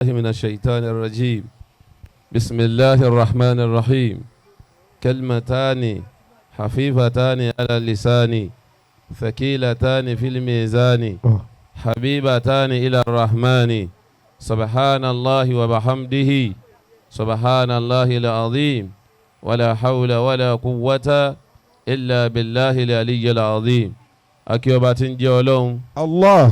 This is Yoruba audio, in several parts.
من الشيطان الرجيم. بسم الله الرحمن الرحيم. كلمتان خفيفتان على اللسان، ثقيلتان في الميزان، حبيبتان إلى الرحمن. سبحان الله وبحمده، سبحان الله العظيم، ولا حول ولا قوة إلا بالله العلي العظيم. Akí ọba tí ń jẹ́ Ọlọ́run. Allah.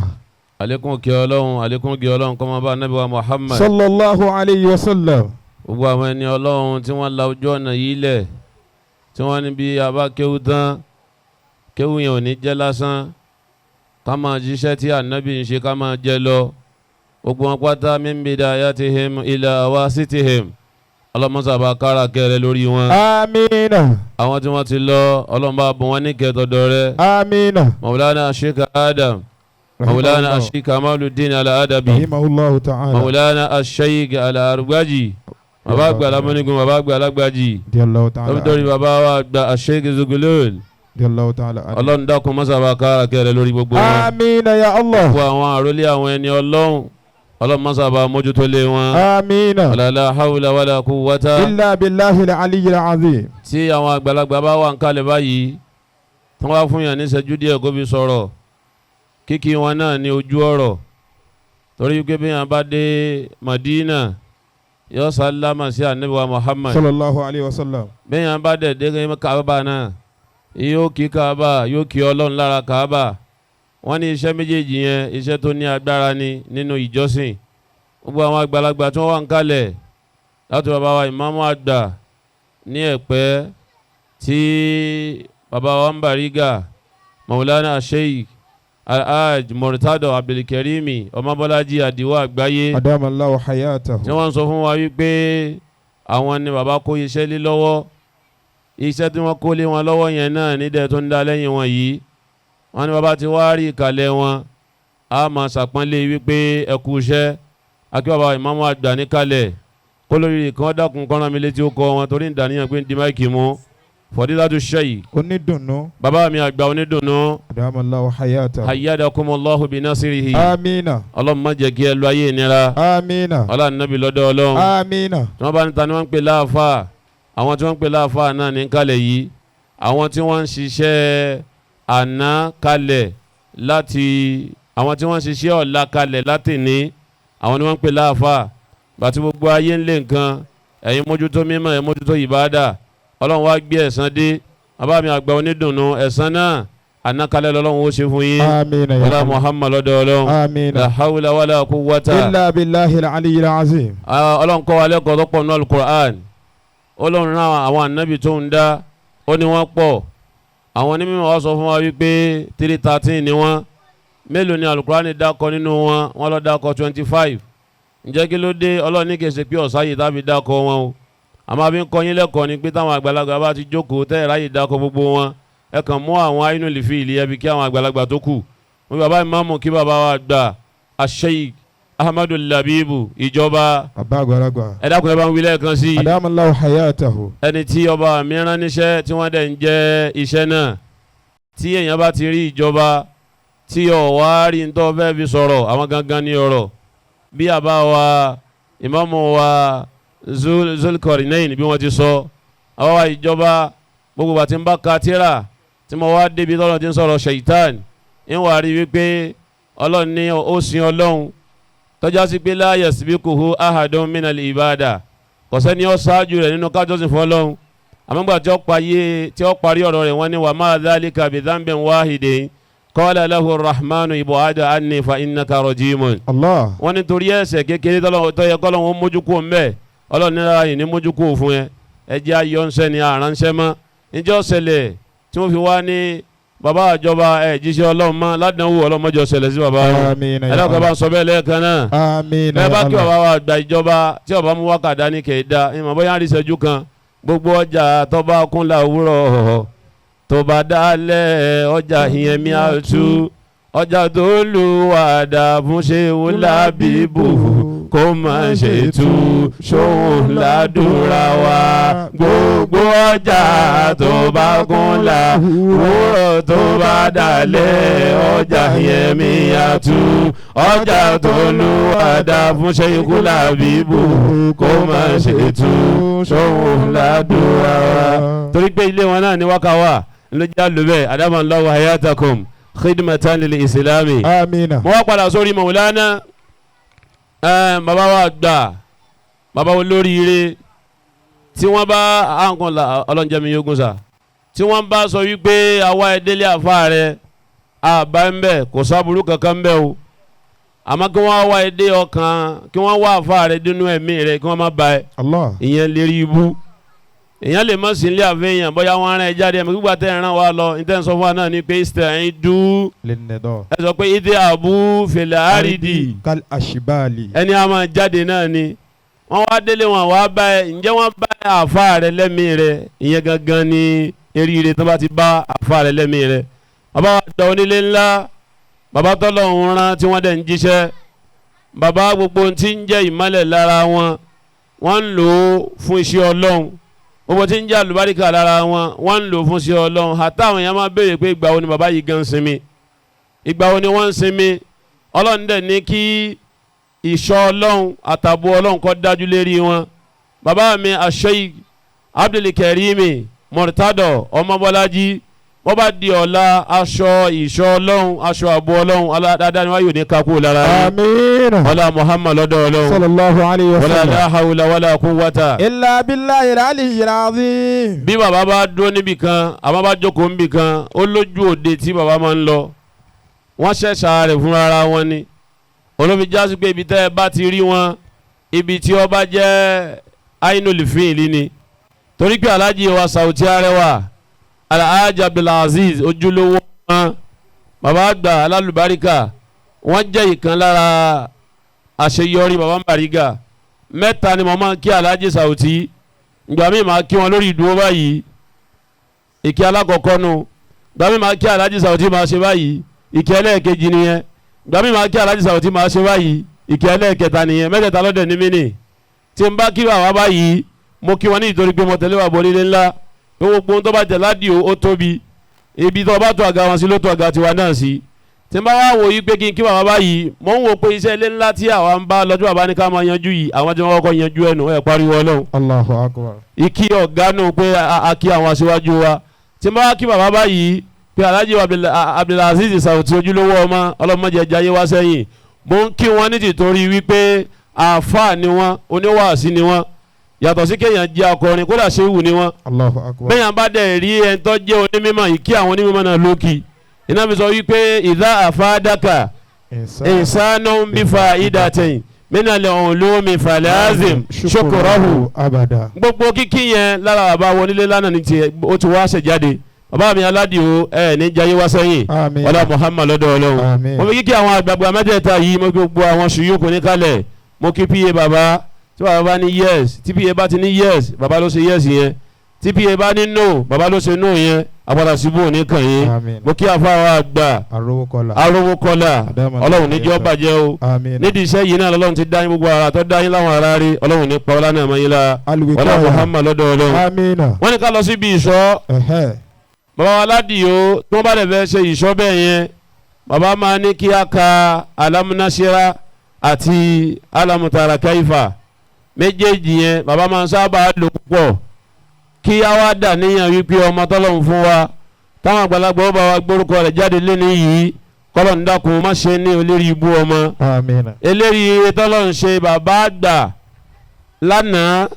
Àlékún kí Ọlọ́run, àlékún kí Ọlọ́run kó máa bá Ànábì wa Muhammad. Sallallahu alayhi wa sallam. Gbogbo àwọn ẹni Ọlọ́run tí wọ́n la ojú ọ̀nà yìí lẹ̀, tí wọ́n ní bí a bá kéwú tán, kéwú yẹn ò ní jẹ́ lásán, ká máa jíṣẹ́ tí Ànábì ń ṣe, ká máa jẹ́ lọ. Gbogbo wọn pátá, min bidayatihim ila awasitihim, ọlọ́mọsàbà kára kẹrẹ lórí wọn. Amina. Àwọn tí wọ́n ti lọ, Ọlọ́run bá bùn wọn ní kẹtọ̀dọ̀ rẹ. Amina. Maulana Sheikh Adam, Maulana Sheikh Kamaluddin Al-Adabi. Rahimahullahu ta'ala. Maulana Sheikh Al-Arugbaji, bàbá àgbà alámọ́nigun, bàbá àgbà alágbàjì. Radiyallahu ta'ala. Tọ́bi bàbá wa àgbà Sheikh Zugulul. Radiyallahu ta'ala. Ọlọ́run dákun, mọ́sàbà kára kẹrẹ lórí gbogbo wọn. Amina ya Allah. Gbogbo àwọn àrólé àwọn ẹni Ọlọ́run, Ọlọ́run mọ́sàbà mójútó lé wọn. Amina. La hawla wala quwwata illa billahi al-aliyyil azim. Tí àwọn àgbàlagbà bá wà ń kalẹ̀ báyìí, tí wọ́n bá fún yàn ní ìṣẹ́jú díẹ̀ kó fi sọ̀rọ̀, kíkí wọn náà ní ojú ọ̀rọ̀, torí pé bí yàn bá dé Madina, yóò sálámà sí Ànábì wa Muhammad. Sallallahu alayhi wa sallam. Bí yàn bá dẹ̀ dé Kaaba náà, yóò kí Kaaba, yóò kí Ọlọ́run lára Kaaba. Wọ́n ní iṣẹ́ méjèèjì yẹn, iṣẹ́ tó ní agbára ni nínú ìjọsìn. Gbogbo àwọn àgbàlagbà tí wọ́n wà ń kalẹ̀, láti bàbá wa ìmáàmù àgbà ní Ẹ̀pẹ́, tí bàbá wa ń Bàrígà, Maulana Sheikh Alhaj Murtado Abdulkarimi Ọmọbọ́lájí Àdìwọ́ Àgbáyé. Adamallahu hayatahu. Tí wọ́n sọ fún wa wípé àwọn ni bàbá kó iṣẹ́ lé lọ́wọ́. Iṣẹ́ tí wọ́n kó lé wọn lọ́wọ́ yẹn náà nídẹ̀ tó ń dá lẹ́yìn wọn yìí. Wọ́n ní bàbá ti wá rí ìkàlẹ̀ wọn, a máa ṣàpọ́nlé wípé ẹ kú iṣẹ́. Akí bàbá ìmáàmù àgbà níkàlẹ̀ kó lórí kan dákun kọ́ran mi létí ó kọ́ wọn, torí ìdàníyàn pé ń di máìkì mú. Fọdílátù Sheikh. Onídùnnú. Bàbá mi àgbà onídùnnú. Adamallahu hayatahu. Ayyadakumullahu binasirihi. Amina. Ọlọ́run má jẹ́ kí ẹ lọ ayé ìnira. Amina. Ọlọ́run nàbí lọ́dọ̀ Ọlọ́run. Amina. Tí wọ́n bá ní ta ni wọ́n ń pè láàfáà, àwọn tí wọ́n ń pè láàfáà náà ní kalẹ̀ yìí, àwọn tí wọ́n ń ṣiṣẹ́ àná kalẹ̀ láti, àwọn tí wọ́n ń ṣiṣẹ́ ọ̀la kalẹ̀ láti ní, àwọn ni wọ́n ń pè láàfáà. Bàtí gbogbo ayé ń lé nǹkan, ẹ̀yin mójútó mímọ́, ẹ̀yin mójútó ìbádà, Ọlọ́run wá gbé ẹ̀san dé. Bàbá mi àgbà onídùnnú, ẹ̀san náà ànákalẹ̀ lọ́lọ́run ó ṣe fún yín. Amina ya wàlá Allah. Muhammad lọ́dọ̀ Ọlọ́run. Amina. La hawla wala quwwata illa billahi al-aliyyil azim. Ọlọ́run kọ́ wa lẹ́kọ̀ọ́ tó pọ̀ nínú Al-Qur'an. Ọlọ́run náà, àwọn ànábì tó ń dá, ó ní wọ́n pọ̀. Àwọn onímọ̀ wa sọ fún wa wípé 313 ni wọ́n. Mélòó ni Al-Qur'an dákọ nínú wọn? Wọ́n lọ dákọ 25. Ǹjẹ́ kí ló dé? Ọlọ́run ní kìí ṣe pé ọ̀sáyè tábí dákọ wọn o, àmọ́ àbí ń kọ́ yín lẹ́kọ̀ọ́ ni pé táwọn àgbàlagbà bá ti jókòó tẹ́ ẹ̀ ráyè dákọ gbogbo wọn, ẹ kàn mú àwọn ainul fi'li ẹbí kí àwọn àgbàlagbà tó kù. Mo bí bàbá ìmáàmù, kí bàbá wa gbà Sheikh Ahmadu Labibu ìjọba. Bàbá àgbàlagbà. Ẹ dákun, ẹ bá ń wí lẹ́ẹ̀kan sí i. Adamallahu hayatahu. Ẹni tí ọba mi rán níṣẹ́, tí wọ́n dẹ̀ ń jẹ́ iṣẹ́ náà. Tí èèyàn bá ti rí ìjọba tí ọ̀wá rí ń tọ́ fẹ́ fi sọ̀rọ̀, àwọn gangan ní ọ̀rọ̀. Bí àbá wa ìmáàmù wa Zulkarnain bí wọ́n ti sọ, àwa wa ìjọba gbogbo bàtí ń bá ka tíra tí mo wá débi tọ́lọ́ ti ń sọ̀rọ̀ ṣèyítàn, ń wà rí wípé Ọlọ́run ní ó sin Ọlọ́run tọ́já sí pé la yasbiquhu ahadun minal ibada, kò sẹ́ni ó ṣáájú rẹ̀ nínú kájọ́sìn fún Ọlọ́run. Àmọ́ gbà tí ó parí, tí ó parí ọ̀rọ̀ rẹ̀, wọ́n ní wa ma dhalika bi dhanbin wahidin qala lahu rahmanu ibu'ada anni fa innaka rajimun. Allah. Wọ́n ní torí ẹ̀ṣẹ̀ kékeré tó yẹ kọ́lọ́run ó mójú kúrò ńbẹ̀, Ọlọ́run ní rárá yìí ní mójú kúrò fún ẹ. Ẹ jẹ́ ayọ̀nsẹ́ ni àránṣẹ́ mọ́. Níjọ́ ṣẹlẹ̀ tí wọ́n fi wá ní bàbá àjọba ẹ̀ jíṣẹ́ Ọlọ́run mọ́ ládàáwò, ọlọ́mọjọ ṣẹlẹ̀ sí bàbá wọn. Amina Ẹ ya dákun, bá Allah. ń sọ bẹ́ẹ̀ lẹ́ẹ̀kan náà. Amina Bẹ́ẹ̀ ya bá kí Allah. bàbá wa gba ìjọba tí ọba mú wákàtí ní kè é da ìmọ̀ bóyá ń rí ìṣẹ́jú kan. Gbogbo ọjà tó bá kún láwùrọ̀, tó bá dálẹ̀, ọjà ìyẹn mi àtú. Ọjà tó lù wàdà fún Ṣéwù Lábíbù. kó má ṣe tú ṣóun ládùúrà wa. Gbogbo ọjà tó bá kún la wúrọ̀ tó bá dalẹ̀ ọjà yẹn mi á tú. Ọjà tó lùwàdà fún Sheikh Labibu kó má ṣe tú ṣóun ládùúrà wa. Torí pé ilé wọn náà ní wákà wà ló já lóbẹ̀ adamallahu hayatakum khidmatan lil islami. Amina. Mo wá padà sórí Maulana bàbá wa gbà bàbá olóríire tí wọ́n bá àǹkan ọlọ́njẹ́mi yógún sà tí wọ́n bá sọ wípé àwa ẹ̀dẹ́lẹ̀ àfa rẹ̀ àbá ń bẹ̀ kò sábúrú kankan ń bẹ̀ o, àmọ́ kí wọ́n wá ẹdẹ ọkàn kí wọ́n wá àfa rẹ̀ dínú ẹ̀mí rẹ̀ kí wọ́n má ba ẹ̀. Allah. Ìyẹn lè rí ibú. Èèyàn lè má sí ilé àfihàn bóyá wọ́n rán ẹ jáde ẹ̀mí gbígbà tẹ́ ẹ̀ rán wa lọ ní tẹ́ ń sọ fún wa náà ni pé ìsìtẹ̀ dú Linnidọ́. ẹ sọ pé ìdí àbú fèlè àrídì Kal ashibali. ẹni a máa jáde náà ni wọ́n wá délé wọn wá bá ẹ ǹjẹ́ wọ́n bá àfa rẹ lẹ́mìí rẹ ìyẹn gangan ni eríire tó bá ti bá àfa rẹ lẹ́mìí rẹ. Bàbá wa dọ̀ onílé ńlá bàbá tọ́lọ́hún rán tí wọ́n dẹ̀ ń jíṣẹ́ bàbá gbogbo tí ń jẹ́ ìmọ́lẹ̀ lára wọn wọ́n ń lò ó fún iṣẹ́ Ọlọ́run, gbogbo tí ń jẹ́ àlùbáríkà lára wọn wọ́n ń lò ó fún iṣẹ́ Ọlọ́run. Àtàwọn èèyàn máa béèrè pé ìgbà wo ni bàbá yìí gan sinmi, ìgbà wo ni wọ́n ń sinmi. Ọlọ́run dẹ̀ ní kí ìṣọ́ Ọlọ́run àtàbò Ọlọ́run kó dájú lérí wọn. Bàbá mi Sheikh Abdulkarimi Murtado Ọmọbọ́lájí wọ́n bá di ọ̀la aṣọ ìṣọ́ Ọlọ́run aṣọ àbò Ọlọ́run aládáadáa ni wọ́n yóò ní kakú lára yín. Amina. Ọlá Muhammad lọ́dọ̀ Ọlọ́run. Sallallahu alayhi wa Wala sallam. la hawla wala quwwata. Illa billahi al-aliyyil azim. Bí bàbá bá dúró níbì kan àbá bá jókòó níbì kan ó lójú òde tí bàbá máa ń lọ wọ́n ṣẹ̀ṣà rẹ̀ fúnra ara wọn ni. Olóbi jásí pé ibi tẹ́ ẹ bá ti rí wọn ibi tí ó bá jẹ́ ainulifin ìlí ni. Torí pé Alhaji wa Sauti Arẹwà Alhaji Abdulaziz ojúlówó wọn bàbá àgbà alálùbáríkà wọ́n jẹ́ ìkan lára àṣeyọrí bàbá Bariga. Mẹ́ta ni mo máa ń kí Alhaji Sauti ìgbà míì máa kí wọn lórí ìdúró báyìí ìkí alákọ̀ọ́kọ́ nu, ìgbà míì máa kí Alhaji Sauti máa ṣe báyìí ìkí ẹlẹ́ẹ̀kejì nìyẹn, ìgbà míì máa kí Alhaji Sauti máa ṣe báyìí ìkí ẹlẹ́ẹ̀kẹta nìyẹn. Mẹ́tẹ̀ẹ̀ta lọ́dẹ̀ ní mí nì tí n bá kí bàbá báyìí mo kí wọn ní ìtorí pé mo tẹ̀lé bàbá onílé ńlá pé gbogbo ohun tó bá jẹ ládìo ó tóbi ibi tó bá tó àga wọn sí ló tó àga tiwa náà sí. Tí n bá wá wò yí pé kí n kí bàbá báyìí mò ń wò pé iṣẹ́ ilé ńlá tí àwa ń bá lọ́jọ́ bàbá ní ká máa yanjú yìí àwọn tí wọ́n kọ́kọ́ yanjú ẹnu ẹ̀ pariwo Ọlọ́run. Allahu akbar. Ìkí ọ̀gá nù pé a kí àwọn aṣíwájú wa. Tí n bá wá kí bàbá báyìí pé Alhaji Abdulaziz Sauti ojúlówó ọmọ ọlọ́mọdé jayé wá sẹ́yìn mò ń kí wọn ní tìtorí wípé àáfàá ni wọ́n oníwàásí ni wọ́n yàtọ̀ sí kéèyàn jẹ́ akọrin kódà ṣéwù ni wọ́n. Allahu akbar. Bẹ́yàn bá dẹ̀ rí ẹni tó jẹ́ onímọ̀ ìkí àwọn onímọ̀ náà lókì iná fi sọ wípé ìdá àfáàdákà ìsánú ń bí fa ìdàtẹ̀yìn mínàlẹ̀ ọ̀hún lómi fàlẹ́azìm ṣokòrọ́hù. Abada. Gbogbo kíkí yẹn lára bàbá wọn nílé lánàá ní tiẹ̀ ó ti wá ṣe jáde. Bàbá mi aládìo ẹ ní jayé wá sẹ́yìn. Àmín. Ọlá Muhammad lọ́dọ̀ Ọlọ́run. Àmín. Mo fi kíkí àwọn àgbààgbà mẹ́tẹ̀ẹ̀ta yìí mo kí gbogbo àwọn ṣùyúkù níkàlẹ̀ mo kí pa bàbá tí bàbá bá ní yes tí pa bá ti ní yes bàbá ló ṣe yes yẹn tí pa bá ní no bàbá ló ṣe no yẹn àpàdà síbò nìkan yẹn. Àmín. Mo kí àfáà àgbà Arówókọlá. Arówókọlá Adamu Ọlọ́run níjọ́ bàjẹ́ o. Àmín. Nídìí iṣẹ́ yìí náà lọ́lọ́run ti dá yín gbogbo ara tó dá yín láwọn ará rí Ọlọ́run ní pa ọlá náà mọ́ yín lára. Alùwìkọ́yà. Ọlá Muhammad lọ́dọ̀ Ọlọ́run. Amina. Wọ́n ní ká lọ síbi ìṣọ́. Ẹ̀hẹ́. Bàbá wa aládìo tí wọ́n bá lè fẹ́ ṣe ìṣọ́ bẹ́ẹ̀ yẹn bàbá máa ní kí a ka alámúnáṣírá àti alámùtàrà káífà méjèèjì yẹn bàbá máa ń sábà lò púpọ̀ kí a wá dà níyàn wípé ọmọ tọ́lọ́run fún wa táwọn àgbàlagbà ó bá wa gbórúkọ rẹ̀ jáde lẹ́nu yìí kọ́lọ́n dákun má ṣe ní olórí ibú ọmọ. Amina. Eléyìí tọ́lọ́run ṣe bàbá àgbà lánàá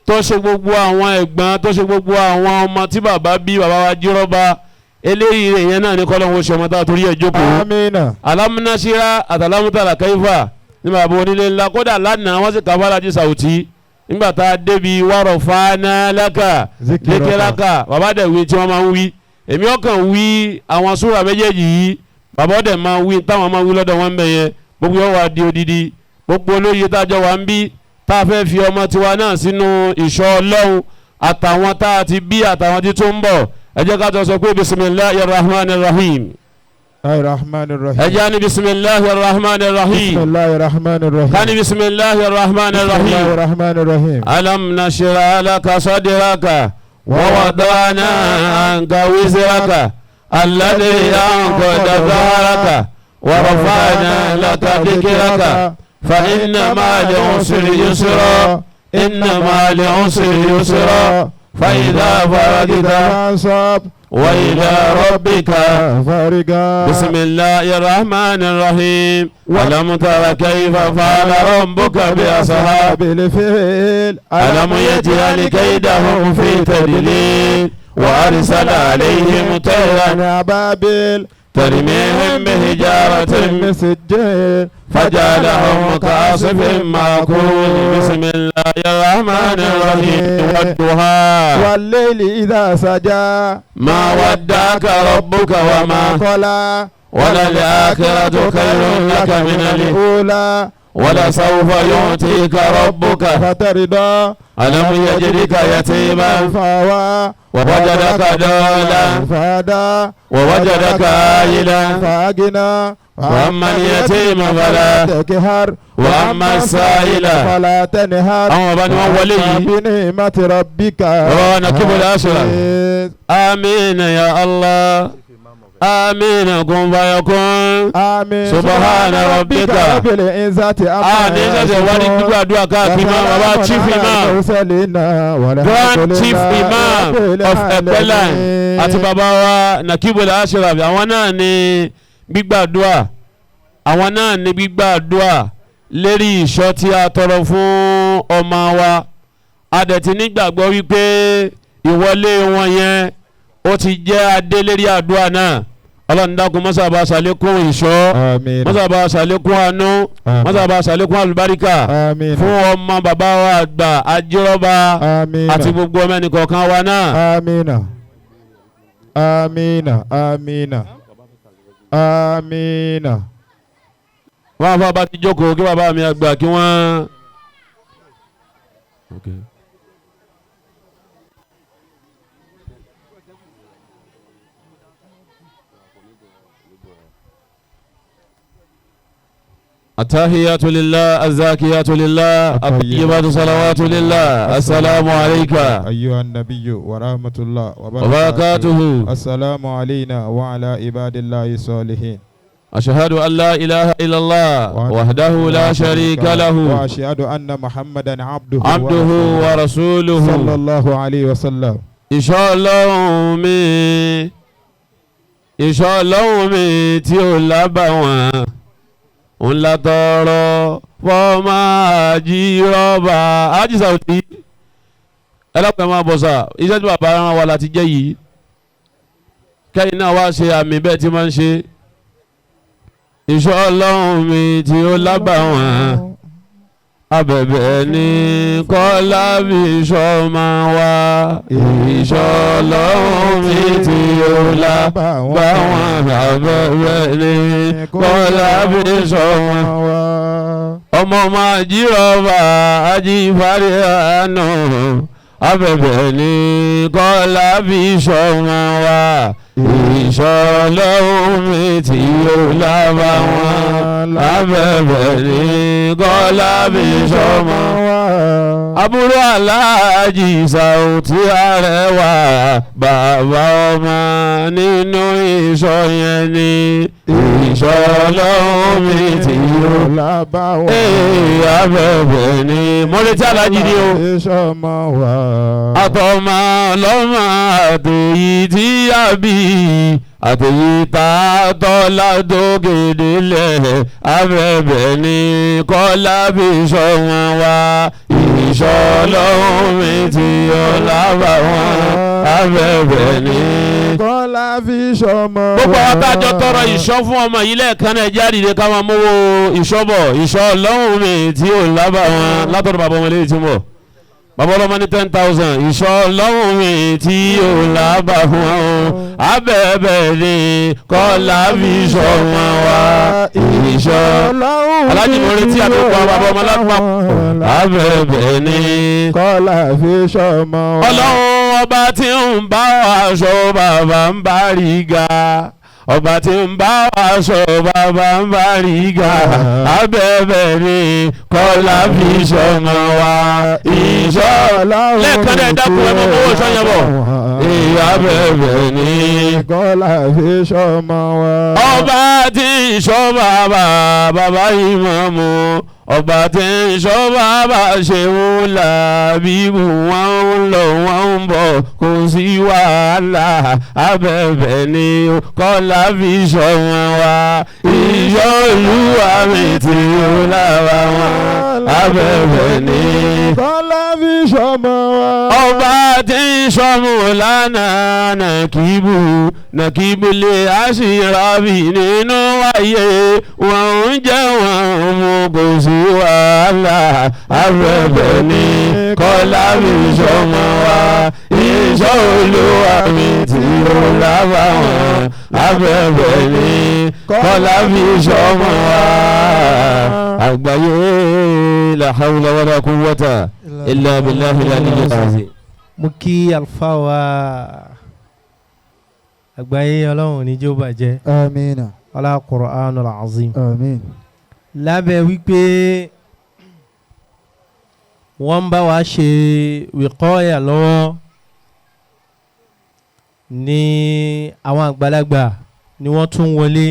tó ṣe gbogbo àwọn ẹ̀gbọ́n tó ṣe gbogbo àwọn ọmọ tí bàbá bí bàbá wa jírọ́ba eléyìí rẹ̀ yẹn náà ní kọ́lọ́run ó ṣe ọmọ tá a torí ẹ̀ jókòó. Amina. Alámúnáṣírá àtàlámútàlà kẹ́fà ní bàbá onílé ńlá kódà lánàá wọ́n sì káfárà jí Sàwùtí nígbà tá a débi wárọ̀ fáná lákà lékelaka bàbá dẹ̀ wí tí wọ́n máa ń wí èmi ọkàn wí àwọn súra méjèèjì yìí bàbá dẹ̀ máa wí táwọn máa wí lọ́dọ̀ wọn bẹ̀ yẹn gbogbo yẹn wà di odidi gbogbo olóye tá a jọ wà ń bí tá a fẹ́ fi ọmọ tiwa náà sínú ìṣọ́ Ọlọ́run àtàwọn tá a ti bí àtàwọn tí tó ń bọ̀ ẹ jẹ́ ká jọ sọ pé bismillahir rahmanir rahim. الرحمن الرحيم. Ẹja ni bisimilahi rahman rahim. بسم الله الرحمن الرحيم. Kani bisimilahi rahman بسم الله rahim. الرحمن الرحيم. Alam nashra laka sadraka wa wadana anka wizraka alladhi anqada dhahraka wa rafa'na laka dhikraka fa inna ma'al usri yusra inna ma'al usri yusra fa idha faragta فانصب wa ila rabbika. فارغا. بسم الله الرحمن الرحيم ألم تر كيف فعل ربك بأصحاب الفيل. ألم يجعل كيدهم في تدليل وأرسل عليهم طيرا أبابيل ترميهم بحجارة من سجيل فجعلهم كعصف مأكول. بسم الله الرحمن الرحيم والضحى والليل إذا سجى ما ودعك ربك وما قلى وللآخرة خير لك من الأولى ولسوف يعطيك ربك فترضى. ألم يجدك يتيما فآوى ووجدك ضالا فهدى ووجدك عائلا فأغنى. وأما اليتيم فلا تقهر وأما السائل فلا تنهر. Àwọn bàbá ni wọ́n wọlé yìí. بنعمة ربك Bàbá wa Nakibul Ashraf. آمين يا الله آمين كن فيكون. آمين. سبحان ربك. رب العزة عما A ní sẹ̀sẹ̀ wá ní gbígbàdúrà káàkiri mọ́ bàbá chief imam, Grand Chief Imam of Ẹ̀pẹ́land àti bàbá wa Nakibul Ashraf, àwọn náà ní gbígbàdúrà, àwọn náà ní gbígbàdúrà lérí ìṣọ́ tí a tọrọ fún ọmọ wa. A dẹ̀ ti nígbàgbọ́ wípé ìwọlé wọn yẹn ó ti jẹ́ adé lérí àdúrà náà. Ọlọ́run dákun mọ́sàbá ṣàlékún ìṣọ́, Àmín. mọ́sàbá ṣàlékún àánú, Àmín. mọ́sàbá ṣàlékún àlùbáríkà Àmín. fún ọmọ bàbá wa àgbà ajírọ́ba Àmín. àti gbogbo ọmọ ẹnìkọ̀ọ̀kan wa náà. Amina. Amina. Amina. Amina. Wọ́n àfa bá ti jókòó kí bàbá mi àgbà kí wọ́n. Okay. التحيات لله الزاكيات لله الطيبات صلوات لله السلام عليك أيها النبي ورحمة الله وبركاته. السلام علينا وعلى عباد الله الصالحين. أشهد أن لا إله إلا الله وحده لا شريك له وأشهد أن محمدا عبده عبده ورسوله ورسوله صلى الله عليه وسلم. Ìṣọ́ Ọlọ́run mi, ìṣọ́ Ọlọ́run mi tí ò lábàwọ́n ńlá tọrọ fọ́mà àjírọ́bà àjíṣàwòtí ẹlọ́pàá máa bọ̀ sà. Iṣẹ́ tí bàbá rán wa láti jẹ́ yìí, kẹ́yìn náà wá ṣe àmì bẹ́ẹ̀ tí máa ń ṣe. Ìṣọ́ Ọlọ́run mi tí ó lábàwọ́n abẹ̀bẹ̀ ní kọ́lá bí ìṣọ́ máa wá. Ìṣọ́ Ọlọ́run mi tí ó lábàwọ́n abẹ̀bẹ̀ ní kọ́lá bí ìṣọ́ máa wá. Ọmọ máa jírọ̀bà ajífárí àánú abẹ̀bẹ̀ ní kọ́lá bí ìṣọ́ máa wá. Ìṣọ́ Ọlọ́run mi tí ó lábàwọ́n abẹ̀bẹ̀ ní kọ́lá bí ìṣọ́ máa wá. Àbúrò aláàjì Sàùtì Arẹwà bàbá ọmọ nínú ìṣọ́ yẹn ni ìṣọ́ Ọlọ́run mi tí ó lábàwọ́n. Ee, abẹ̀bẹ̀ ni mo retí aláàjì ni o. Ìṣọ́ máa wá. Àtọmọ lọ́mọ àtòyí tí a bí àtòyí tá a tọ́lá tó kéde lẹ̀ abẹ̀bẹ̀ ni kọ́lá bí sọ wọn wá. Ìṣọ́ Ọlọ́run mi tí ó lábàwọ́n abẹ̀bẹ̀ ni. Kọ́lá fi ṣọmọ. Gbogbo àwọn tá a jọ tọrọ ìṣọ́ fún ọmọ yìí lẹ́ẹ̀kan náà jáde lè ká máa mówó ìṣọ́ bọ̀. Ìṣọ́ Ọlọ́run mi tí ò lábàwọ́n látọ̀dọ̀ bàbá ọmọ eléyìí tí ń bọ̀. Bàbá ọlọ́mọ ní 10,000. Ìṣọ́ Ọlọ́run mi tí ò lábàwọ́n abẹ́bẹ̀ ni kọ́lá fi ṣọ́ wọn wá. Ìṣọ́ Aláàjì mo retí àtòkọ bàbá ọmọ lápá abẹ́bẹ̀ ni Kọ́lá fi ṣọmọ. Ọlọ́run ọba tí ń bá aṣọ bàbá ń bá rí ga. Ọba tí ń bá wa sọ bàbá ń bá rí ga, abẹ́bẹ̀ ni kọ́lá fi sọmọ wa. Ìṣọ́ lẹ́ẹ̀kan náà, dákun, ẹ mọ owó sọ́yìn bọ̀. Ìyá bẹ̀bẹ̀ ni kọ́lá fi sọmọ wa. Ọba tí ń sọ bàbá, bàbá ìmáàmù, ọba tí ń sọ bàbá ṣeun làbíbù, wọn ń lọ, wọn ń bọ̀, kò sí wàhálà. Abẹ́bẹ̀ ni kọ́lá fi sọ wọn wá. Ìṣọ́ olúwa mi tí ó lára wọn, abẹ́bẹ̀ ni kọ́lá fi sọmọ wa. Ọba tí ń sọmù lánàá, nàkíbù nàkíbù lè àṣírọ́bì nínú ayé, wọn ń jẹ́ wọn mú, kò sí wàhálà. Abẹ́bẹ̀ ni kọ́lá mi sọmọ wa. Ìṣọ́ olúwa mi tí ó lábà wọn, abẹ́bẹ̀ ni kọ́lá mi sọmọ wa. Àgbáyé, la hawla wala quwwata illa billahi al-aliyyil azim. Mo kí àlùfáà wa àgbáyé, Ọlọ́run ní jẹ́ ó bàjẹ́. Amiina. Ọlá Qur'anul Azim. Amiin. Lábẹ́ wípé wọ́n ń bá wa ṣe wìkọ́yà lọ́wọ́ ní àwọn àgbàlagbà ni wọ́n tún wọlé.